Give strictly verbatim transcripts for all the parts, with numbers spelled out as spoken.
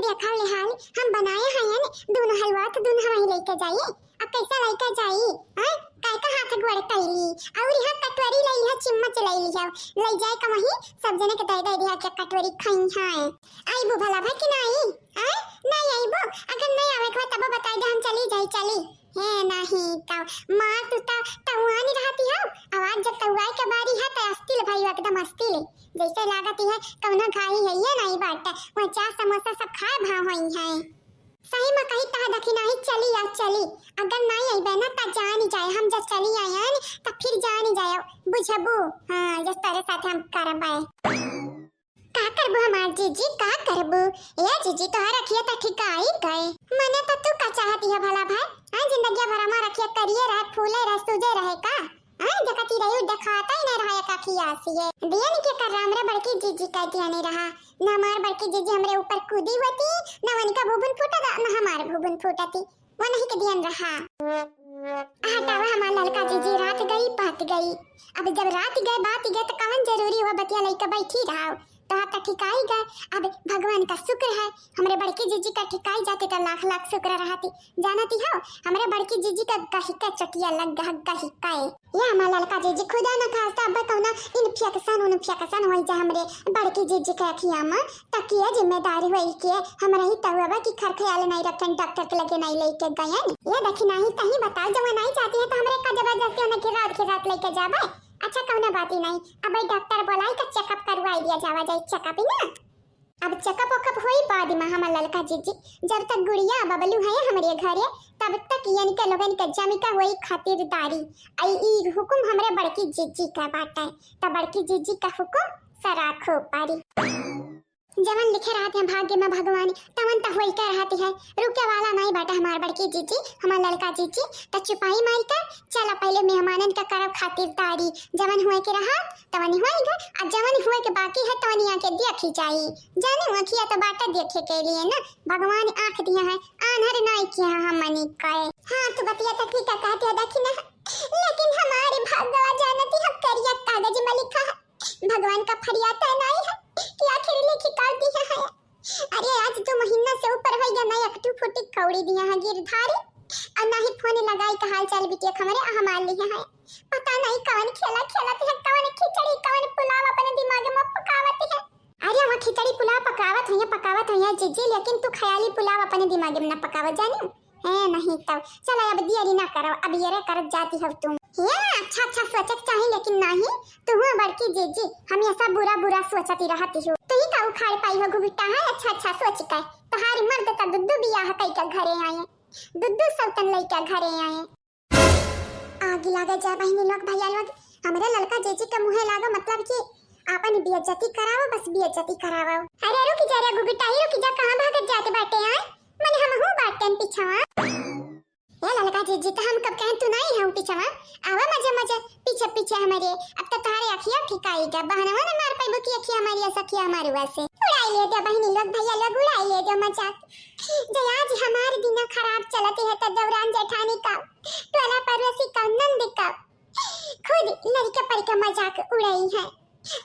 देखा ले हाल, हम बनाए हैं न, दोनों हलवा तो दोनों हम ही लेके जाइए। अब कैसा लेके जाई? हाँ, काय का हाथ गोड़ कैली? और यहाँ कटोरी ले लिया, चम्मच ले लिया, ले जाए का वहीं सब जने के दे दे दिया के कटोरी खाई है। आईबू भला भाई कि नहीं? हाँ, नहीं आईबू। अगर नहीं आवे के बाद तब बताई दे, हम चली जाई, चली। हे नहीं तो मार तू तो तउआनी रहती हो। आवाज जब तउआए के बारी है तो अस्तिल भाई एकदम अस्तिल। जैसे लागत है कौनो घाही है ये नहीं बाटे। वह चाय समोसा सब खाए भा होई है। सही में कही तह दखिनाही चली या चली। अगर नहीं अइबे ना त जानी जाए, हम जब चली आए हैं त फिर जानी जाए, बुझबू? हाँ, जस तोरे साथ हम करबे। का करबू हमार जीजी, का करबू? ए जीजी, तोहार अखिया त ठिकाई गए। मने त तू का चाहती है भला भाई? हाँ, जिंदगिया भर हमार अखिया करिए रहे, फूले रहे, सूजे रहे का? हाँ, देखती रही, देखाता ही नहीं रहा एक अखिया से ये। दियन के कर हमरे बड़की जीजी का दिया नहीं रहा। ना हमार बड़की जीजी हमरे ऊपर कूदी होती, ना उनका भुबुन फूटत, ना हमार भुबुन फूटती। वो नहीं के दियन रहा। हटावा हमार ललका जीजी, रात गई, बात गई। अब जब रात गए, बात गए, तो कवन जरूरी हुआ बतिया लइका बैठी रहा? तो हाथ ठिकाई गए। अब भगवान का शुक्र है, हमरे बड़की जीजी का ठिकाई जाते तो लाख लाख शुक्र रहती। जानती हो, हमरे बड़की जीजी का गहिका चटिया लग गह, गहिका। ये हमार ललका जीजी, खुदा न खास्ता अब कौना इन्फेक्शन उन्फेक्शन होई जा हमरे बड़की जीजी के अखिया में, त के जिम्मेदारी होई के हमरा ही तहुआ बा कि खर ख्याल नहीं रखें, डॉक्टर के लगे नहीं लेके गयन। ये देखी नहीं, तही बताओ, जब नहीं चाहती है तो हमरे का जबरदस्ती उन्हें खिरात खिरात लेके जाबे? अच्छा, कौनो बात ही नहीं, अब डॉक्टर बोलाई का चेकअप करवाई दिया जावा जाए, चेकअप ही ना। अब चेकअप वेकअप होई बाद में हमार ललका जीजी, जब तक गुड़िया बबलू है हमरे घरे, तब तक इनके लोगन के जमी का होई खातिरदारी। आई ई हुकुम हमरे बड़की जीजी का बाटे, त बड़की जीजी का हुकुम सराखो पारी। जवन लिखे रहत है भाग्य में भगवान, तवन त होई के रहत है, रुके वाला नहीं बाटे हमार बड़की जीजी, हमार ललका जीजी। त चुपाई मारी कर चला, पहले मेहमानन का करब खातिरदारी, जवन हुए के रहत तवन हुए गए, आ जवन हुए के बाकी है तवन यहाँ के देखी जाई। जाने अखिया तो बाटे देखे के लिए ना, भगवान आँख दिया है, आन्हर नाई किया है हमनी के। हाँ, तू बतिया तो ठीक है कहती है, देखी ना, लेकिन हमारे भागवा जानती है करिया कागज में लिखा है। भगवान का फरियाद है नाई है कि आखिर लिखी कर दिया है। अरे, आज दो महीना से ऊपर हो गया, ना एक टू फुटी कौड़ी दिया है गिरधारी, और ना ही फोन लगाई का हाल चाल बिटिया खबरे हमार लिया है। पता नहीं कौन खेला खेलत है, कौन खिचड़ी, कौन पुलाव अपने दिमाग में पकावत है। अरे, वो खिचड़ी पुलाव पकावत हुई है, पकावत हुई है जीजी, लेकिन तू ख्याली पुलाव अपने दिमाग में ना पकावत, जानी? है नहीं तब। चला, अब देरी ना करो, अब ये रे करत जाती हो तुम। ये अच्छा अच्छा सोचे के चाही, लेकिन नहीं, तू हुआ बड़की जीजी, हमेशा बुरा बुरा सोचती रहती हो। तू ही का उखाड़ पाई हो घुघुटा है, अच्छा अच्छा सोच के। तोहारी मर्द का दुद्दू बियाह कई के घरे आए, दुद्दू सौतन लइका घरे आए। आगी लागे जा बहिनी लोग, भैया लोग, हमरे ललका जीजी के मुँहे लागो, मतलब कि आपन बेइज्जती करावो, बस बेइज्जती करावो। अरे रुकी जा रे घुघुटा ही, रुकी जा, कहाँ भागत जाते बाटे आए? मने हमहू बाटेन पिछवा। ए ललका जीजी, त हम कब कहें तू नहीं है पिछवा? आवा मजे मजे पीछे पीछे हमारे। अब तो तोहरे अखिया ठिकाई गया, बहनवा न मार पाइबो कि अखिया हमारी ऐसा अखिया हमारे वैसे। उड़ाई ले दे बहिनी लोग, भैया लोग, उड़ाई ले दे मजाक। जे आज हमार दिना खराब चलत है त दौरान जेठानी का, टोला पड़ोसी का, नंद का, खुद लड़के पर के मजाक उड़ाई है।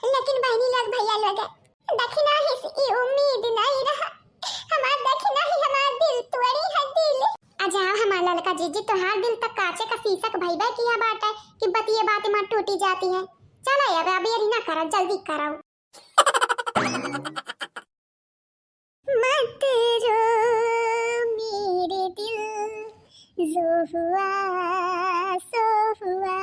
लेकिन बहिनी लोग, भैया लोग, दखिना हिस ई उम्मीद नहीं रहा। हमार दखिना ही हमार दिल तोड़ी है दिल। आ जाओ हमार ललका जीजी, तोहार दिल तक कांचे का शीशक भइबे किया बाटे कि बतिये बात में टूटी जाती है। चलो अब, अब देरी ना करो, जल्दी करो। मत रो मेरे दिल, जो हुआ सो हुआ।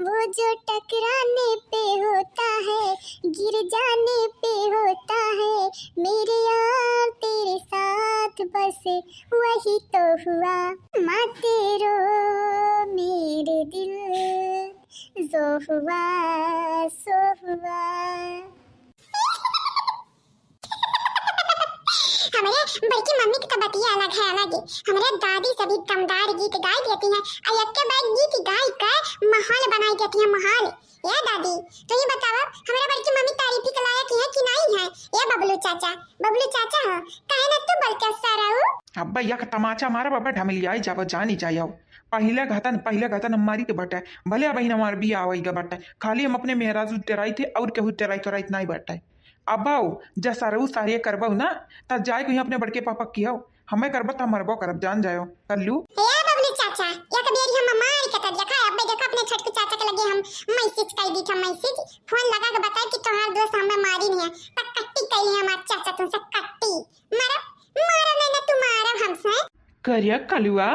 वो जो टकराने पे होता है, गिर जाने पे होता है, मेरे यार तेरे साथ बस वही तो हुआ। मत रो मेरे दिल, जो हुआ सो हुआ। हमरे बड़की मम्मी के तो बतिया अलग है, अलग है। हमरे दादी सभी दमदार गीत गाई देती हैं, और यक्के बार गीत गाई के माहौल बनाई देती हैं, माहौल। ए दादी, तू ही बतावा, हमरे बड़की मम्मी तारीफी के लायक है कि नहीं है? ए बबलू चाचा, बबलू चाचा हो, काहे ना तू बोल के सराऊ? अब्बा यक तमाचा मारा बाबा, ढमलियाई जाबो, जानी जायो। पहिले घतन, पहिले घतन हमारी के बटे, भले अब हमार बियाह होई गा बटे, खाली हम अपने मेहराज उतराई थे और केहू उतराई तो राइत नहीं बटे। अबउ, जा सरऊ सारे करबउ ना, त जाए कहीं अपने बड़के पापा किहउ, हमें करबा त मरबो करब, जान जायो, कल्लू। ए बबलू चाचा, एक बेरी हम मार के त देखा, अबे देखा अपने छोटकू चाचा के लगे हम message कर दी था, message, फोन लगा के बताए कि तोहार दोस्त हमें मारी नहीं है, त कट्टी कही हमार चाचा तुमसे कट्टी, मारा, मारा नहीं ना तू मारा हमसे। करिया कलुआ,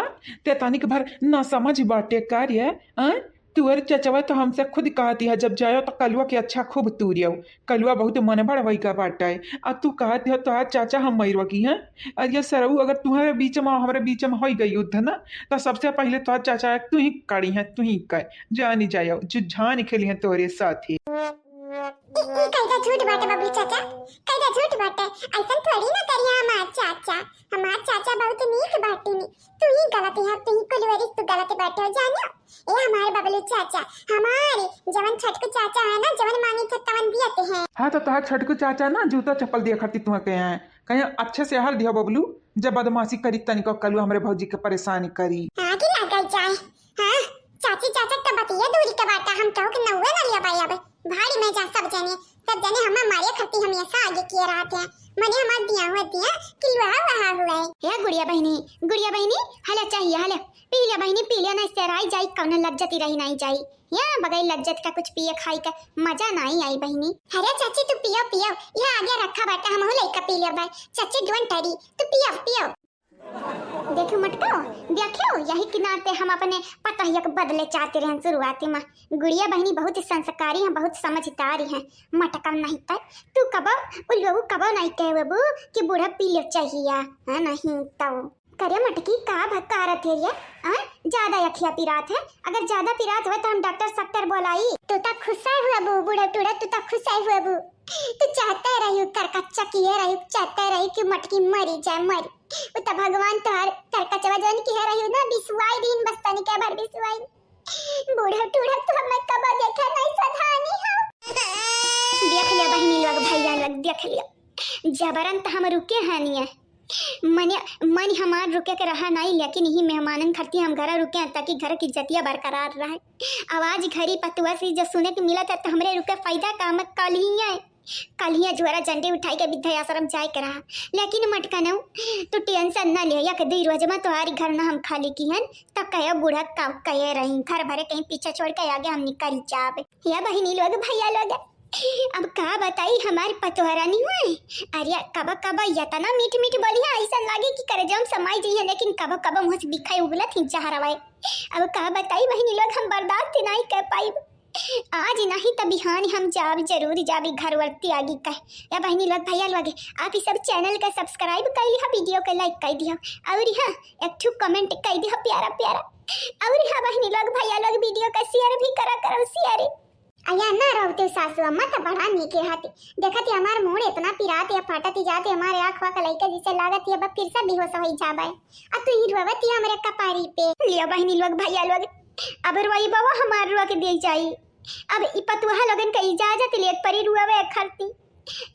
ते तनिक भर ना समझ बाटे का रे, आय? तुअर चचवा तो हमसे खुद कहती है, जब जायो तो कलुआ के अच्छा खूब तूरियो। कलुआ बहुत मन बड़वई का बाटे। आ तू कहती हो तोहार चाचा हम मरवा की हैं? अरे सरऊ, अगर तुम्हारे बीच में, हमारे बीच में होई गई युद्ध ना, तो सबसे पहले तोहार चाचा तू ही करी है, तू ही कर। जानी जायो, जो जान खेली है तोरे साथ ही। ई, ई कैदा झूठ बाटे बबलू चाचा, कैदा झूठ बाटे। ऐसन थोड़ी ना करिया हमार चाचा। हमार चाचा बहुत नीक बाटे नी। तू ही गलत है, तू ही कुलवरिस, तू गलत बाटे हो, जानियो। ए हमार बबलू चाचा, हमार जवन छोटकू चाचा है ना, जवन मांगी थे तवन दियत हैं। हाँ, तो तोहार छोटकू चाचा ना जूता चप्पल दिया खातिर तुहा कहे हैं, कहे अच्छे से हर दिया बबलू, जब बदमाशी करी तनिको कलू हमरे भौजी के परेशान करी। आगे लागल जाए। हाँ, चाची चाचा त बतिये दूरी के बाटा, हम केहू के नौवे ना लिया पाई। अब भाड़ी में जा सब जने, सब जने हमें मारे खातिर हमेशा आगे किए रहत हैं। मने हमार दिया हुआ दिया कि लोहा वहा हुआ है। हे गुड़िया बहिनी, गुड़िया बहिनी, हले चाहिए, हले। पी ले बहिनी, पी ले, नहीं सेराई जाई, कौनो लज्जत ही रही नहीं जाई। या बगैर लज्जत का कुछ पिए खाई का मजा नहीं आई बहिनी। अरे चाची तू पियो, पियो, यह आगे रखा बाटा, हमहू लइका पी ले भाई। चाची don't worry, तू पियो, पियो। देखो मटको, देखो, यही के नाते हम अपने पतोहिया के बदले चाहते रहन शुरुआती में। गुड़िया बहिनी बहुत संस्कारी हैं, बहुत समझदारी हैं। मटका नहीं त तू कबो, उ लोग कबो नहीं कहबू कि बूढ़ा पी ले चाहिए, हाँ, नहीं तो। करे मटकी, का भकारत है ये? हाँ, ज्यादा अखिया पिरात है। अगर ज्यादा पिरात हुए तो हम डॉक्टर सक्टर बोलाई। तू तो खुश है हुआ बू, बूढ़ा टूढ़ा, तू तो खुश है हुआ बू। तू चाहते रही कर कच्चा किए रही, चाहते रही कि मटकी मरी जाए, मरी। वो तो भगवान तोहार करकचवा जौन की है रही ना, बिसुआई दिन बस तनिके भर बिसुआई। बूढ़ा टूढ़ा तो हमें कबो देखा नहीं सधानी हो। देख लिया बहिनी लोग, भैया लोग, देख लिया। जबरन तो हम रुके हनिए। मने, मन हमार रुके के रहा नहीं, लेकिन यही मेहमानन खरती हम घर रुके हैं ताकि घर की इज्जतिया बरकरार रहे। आवाज घरी पतुआ से जो सुने के मिला था तो हमरे रुके फायदा का, हम कल ही आए। कल ही अजोरा झंडी उठाई के वृद्धाश्रम जाए के रहा, लेकिन मटकनऊ, तू tension न ले, एक दुई रोज में तोहारी घर न हम खाली किहन, तब कहे बूढ़ा का कहे रही, घर भरे कहीं पीछे छोड़ के आगे हम निकल जाबे। या बहिनी लोग, भैया लोग, अब का बताई हमार पतोहरा नहीं हुए। अरे कब कब इतना मीठ मीठ बोली है, ऐसा लागे कि करेजा में समाई जाई है, लेकिन कब कब मुँह से बिखाई उगलत ही जहर आवे। अब का बताई बहिनी लोग, हम बर्दाश्त नहीं कर पाई। आज नहीं त बिहान हम जाब, जरूर जाबी घर वर त्यागी कह। या बहिनी लोग, भैया लोग, आप ई सब channel के subscribe कर लिहा, video के like कर दिहा, और हाँ, एक ठो comment कर दिहा प्यारा प्यारा, और हाँ बहिनी लोग, भैया लोग, video का share भी करा करो, share। अया ना रहते सासू अम्मा त बड़ा नीक रहती। देखत ही हमार मूड़ इतना पिरात या फाटत ही जात ही, हमारे आँख वाँख लइके जैसे लागत ही अब फिर से बेहोश होई जाबे। अब तू ही रोवत ही हमरे कपारी पे। लिया बहिनी लोग, भैया लोग, अब रोई बाबा हमार रुआ के दे जाई। अब ई पतुहा लोगन का इजाजत लेत परी रुआवे खरती।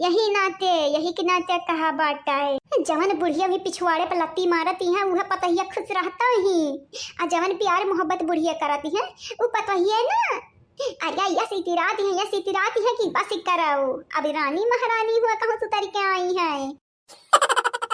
यही नाते, यही के नाते कहा बाटा है, जवन बुढ़िया भी पिछवाड़े पर लत्ती मारती है, वह पतहिया खुश रहता ही, आ जवन प्यार मोहब्बत बुढ़िया करती है, वो पतहिया ना। अरे यस इतिराती है, यस इतिराती है कि बस करो, अब रानी महारानी हुआ कहूँ सुतर के आई है।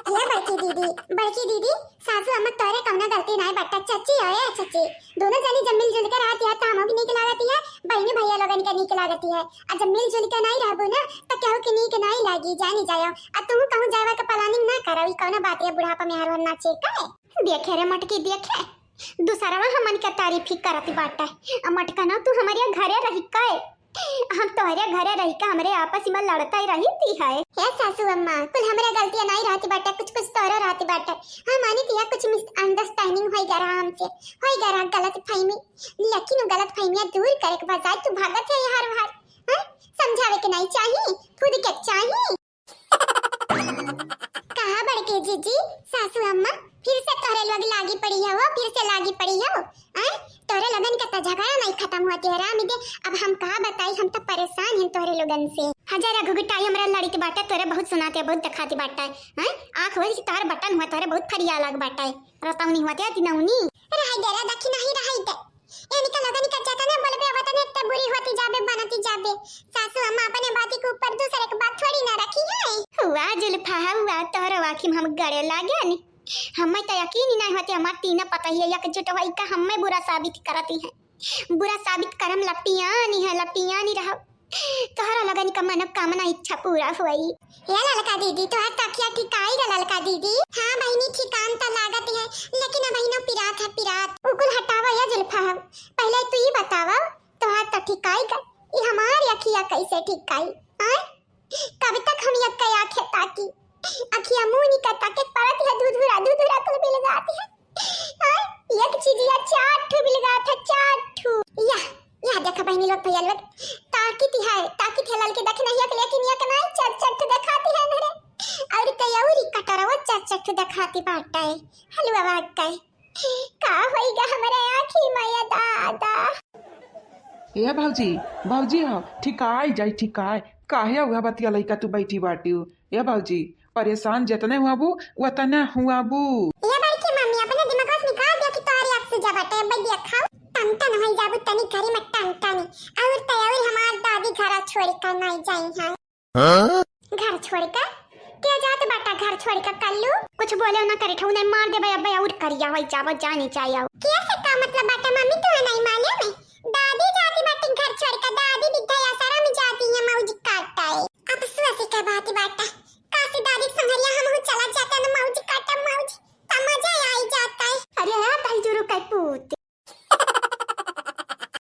हे बड़की दीदी, बड़की दीदी, सासू अम्मा तोरे कौनो गलती नाय बाटा, चच्ची हो ए चच्ची, दोनों जनी जब मिलजुल के रहती है त हमहू के नीक लागती है, बहिनी भैया लोगन के नीक लागती है। आ जब मिलजुल के नाय रहबू ना त केहू के नीक नाय लागी, जानी जायो। आ तुहू कहूँ जाए के planning ना करो, ई कौनो बात है, बुढ़ापा में हर हर नाचे का है? देखे रे मटकी देखे, दूसरवा हमन के तारीफ ही करत बाटे। आ मटकना तू हमरे घरे रही काहे? हम तोहरे घरे रही के हमरे आपस में लड़ते रही ती है। हे सासू अम्मा, कुल हमरे गलतियां नहीं रहती बाटे, कुछ कुछ तोहरो रहती बाटे। हम मानी तिया कुछ misunderstanding होई गया रहा हमसे, होई गया रहा गलत फहमी, लेकिन वो गलत फहमियां दूर करे के बजाय तू भागत है हर बार। हाँ? समझावे के नहीं चाहिए, खुद के चाहिए। कहा बड़के जीजी, सासू अम्मा फिर से तोहरे लोग लागी पड़ी हो, फिर से लागी पड़ी हो। आय, तोहरे लोगन के त झगड़ा नहीं खत्म होती है राम दे। अब हम का बताई, हम तो परेशान हैं तोहरे लोगन से। हजार घुघटाई हमरा लड़ी के बाटे, तोहरे बहुत सुनाते, बहुत दिखाती बाटे। हैं? आँख हो कि तोहर बटन हुआ, तोहरे बहुत फरिया लग बाटे। रतौनी हुआ ते दिनौनी। रह दे रे, दखी नहीं रह दे। इनका लोगन का जतने बोलबे, वतने ते बुरी होती जाबे, बनती जाबे। सासू अम्मा अपने बाती के ऊपर दूसरे के बात थोड़ी ना रखी है। हुआ जुल्फा हुआ, तोहरो आँखी में हम गड़े लागे नी। हमें तो यकीन ही नहीं होती, हमार तीनों पतोहिया एकजुट होई का हमें बुरा साबित करती है। बुरा साबित करम लपटियानी है, लपटियानी रहो। तोहरा लगन का मनोकामना इच्छा पूरा होई। ए ललका दीदी, तोहार तो अखिया ठिकाई गा ललका दीदी। हाँ बहिनी, ठिकान तो लागत है, लेकिन अब बहिनो पिरात है, पिरात। उ कुल हटावा या जुल्फा, हम पहले तू ही बतावा, तोहार तो ठिकाई गा, ई हमार अखिया कैसे ठिकाई? आय, कब तक हम यक्का आँखे ताकी? अखिया मुँह निका ताके परत है, धुधुरा धुधुरा कुल बिलगात है। आय, एक चीजिया चार ठू बिलगात है, चार ठू। या, या देखा बहिनी लोग, भैया लोग, ताकित है, ताकित है ललके देख नहीं एक, लेकिन एक नहीं, चार चार ठू देखाती है नरे। और कयौरी कटरवा चार चार ठू देखाती बाटे। हलवा बाग का का होई गा हमरे आँखी में या दादा? ए भौजी, भौजी हो, ठिकाई जाई, ठिकाई। काहे उहा बतिया लइका तू बैठी बाटिउ? ए भौजी, परेशान जतने हुआबू, वतने हुआबू। ए बड़की मम्मी, अपने दिमाग से निकाल दिया कि तोहरी आँख से जा बाटे, अब दिया खाओ। टन टन होई जाबू तनी घरी में टन टन। और तो और हमार दादी घर छोड़ कर नहीं जाई है। हाँ? घर छोड़ कर? के जात बाटा घर छोड़ कर कल्लू? कुछ बोले ना करे, ठऊ नहीं मार देबे, अबे और करिया होई जाबो, जानी चाहिए। कैसे का मतलब बाटा मम्मी, तू नहीं माने में?